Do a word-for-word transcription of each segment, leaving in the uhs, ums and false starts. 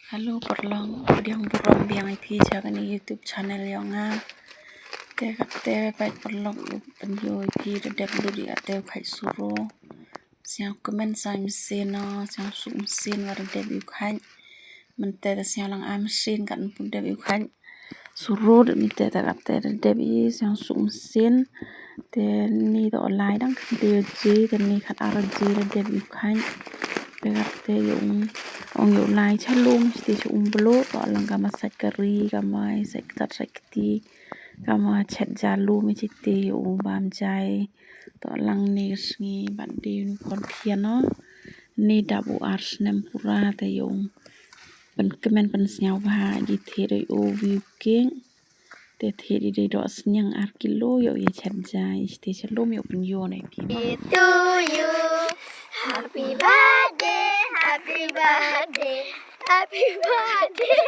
Hello paralok, pdiang burom biang ïa phi sha kane YouTube channel jong nga. Te kata pat paralok, u pynïoh ïa phi da dep lut ïa kata u khaid suro. Sñiaw kmen sa mynsiem no, sñiaw suk mynsiem wa da dep ïa u khaid. Mynta te sñiaw lang ai mynsiem kat ym pu dep ïa u khaid suro, mynta te kata da dep ïa sñiaw suk mynsiem. Te ni to lai dang kynti ji, te ni khat ar ji da dep ïa u khaid. Te kata ïa ong, ong ïa u lai cha lum, te cha um blo, to lang kama sait kari, kama sait ktat sait kti, kama chet ja lum, te ïa u bam jai. To lang ni sngi bad dei u khon khian no. Ni dap u ar snem pura te ïa ong. Pynkmen pynsñiaw bha ji thied ïa u view king. Te thied ïa dei doh sniang ar kilo ïa u ïa chet jai. Te cha lum ïa u pynïoh na ïa phi. To you. Happy birthday, happy birthday, happy birthday.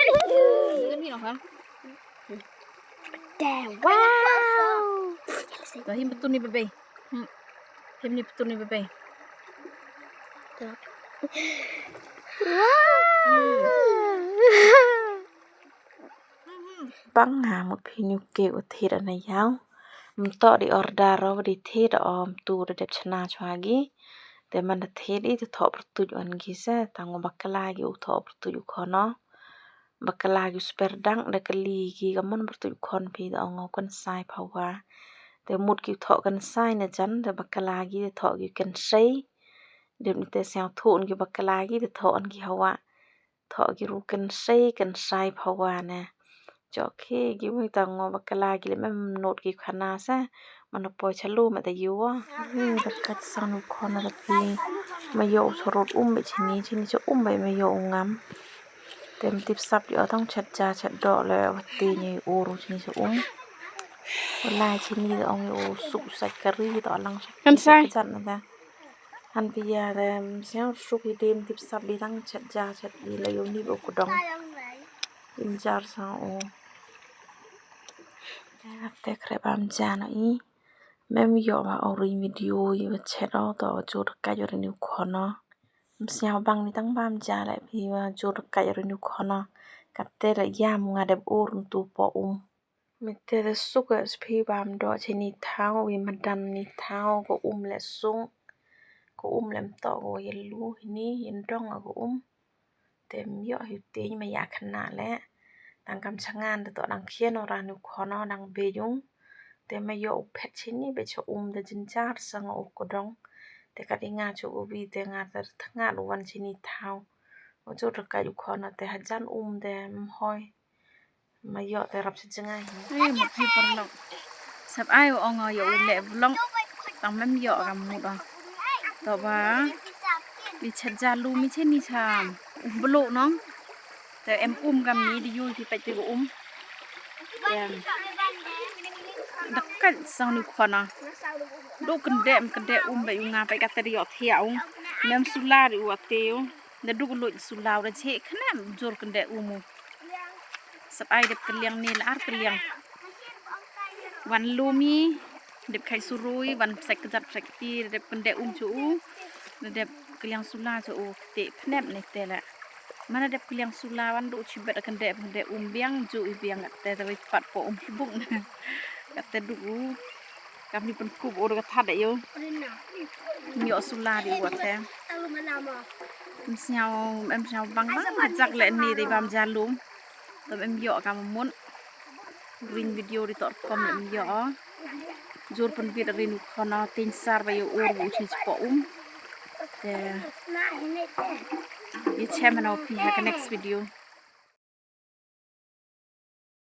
Wow. Dah him betul ni bebe. Hmm. Him ni betul ni bebe. Wow. Bang ha mut phi ni u kek u thied ana ïaw. Mto di order ro di thied o mtu da dep chna chwa gi. Te man da thied i te thoh pyrtuit wan gi se tang u bakla gi u thoh pyrtuit u khono. Bakla ki u sper dang da kali ki ka mon pyrtuit u khon phi da ong u kynsai phawa. Te mut ki u thoh kynsai na jan te bakla ki te thoh ki u kynsai. Dep ni te sñiaw thoh ki bakla ki te thoh ki hawa. Thoh ki ru kynsai, kynsai phawa ne. Chok ki ki mut tang u bakla ki le mem not ki khana se. Man poi cha lum te ïa u. Hi da kat san u khon da phi. Ma ïoh u sarut um be chini, chini cha um be ma ïoh u ngam. Te ym tip sap ïa u tang chet ja chet doh le wa te ni u ru chini cha um. Wa lai chini da ong ïa u suk sait kari da lang sait. Kan sai. Jan na da. Han pia da sñiaw suk i dem tip sap bi tang chet ja chet i la ïa u ni u kudong. Im jar sa u. Te kre bam ja no i. Mem ïoh ba o ring video i wa chet o to wa jur ka jur ni u khono. Ym sñiaw bang ni tang bam ja le phi wa jur ka jur ni u khono. Kate le ïa mu nga dep ur ntu po um. Mete da suk a spi bam do chini thaw wi madan ni thaw ko um le suk. Ko um le mto ko ïa lu hini ïa ndong ko um. Te ym ïoh hi u tieng ma ïa khana le. Tang kam changan da to dang khian ora nu khono dang bejung. Te ma ïoh u phet chini be cha um da jinjar sa nga u kodong. Te kat i nga chu u bi te nga te thngat u wan chini thaw. U chu rkai u khono te hajan um te ym hoi. Ma ïoh te rap cha jngai. Ai ma phi paralok. Sap ai u ong ïa u le vlog. Tang mem ïoh kam mut o. To ba. Bi chet ja lu mi chini cham. Um blo nong. Te em um kam ni di yu ki pait te um. Em. Dak kat sang ni khona. Do kende em kende um ba yu nga pait kat te di ïoh thia um. Mem sula di u ate u. Da duk luit sula u da che knem jur kende um u. Sap ai dep keliang ni la ar keliang. Wan lumi dep khai surui wan psek kejat psek ti dep kende um chu u. Dep keliang sula chu u te pnem ni te la. Mana dep keliang sula wan du chibet kende kende um biang ju i biang te te pat po um kibung. Kate du u. Kam ni pun kup u da ka that da yo. Nyo sula di u te. Em sñiaw, em sñiaw bang bang, ka jak le ni dei bam ja lum. Tam em ïoh kam mut. Ring video di tor kom em ïoh. Jur pun bit ring u khona tin sar ba ïoh ur bu chi po um. Te. Ïa chem na pi ha ka next video.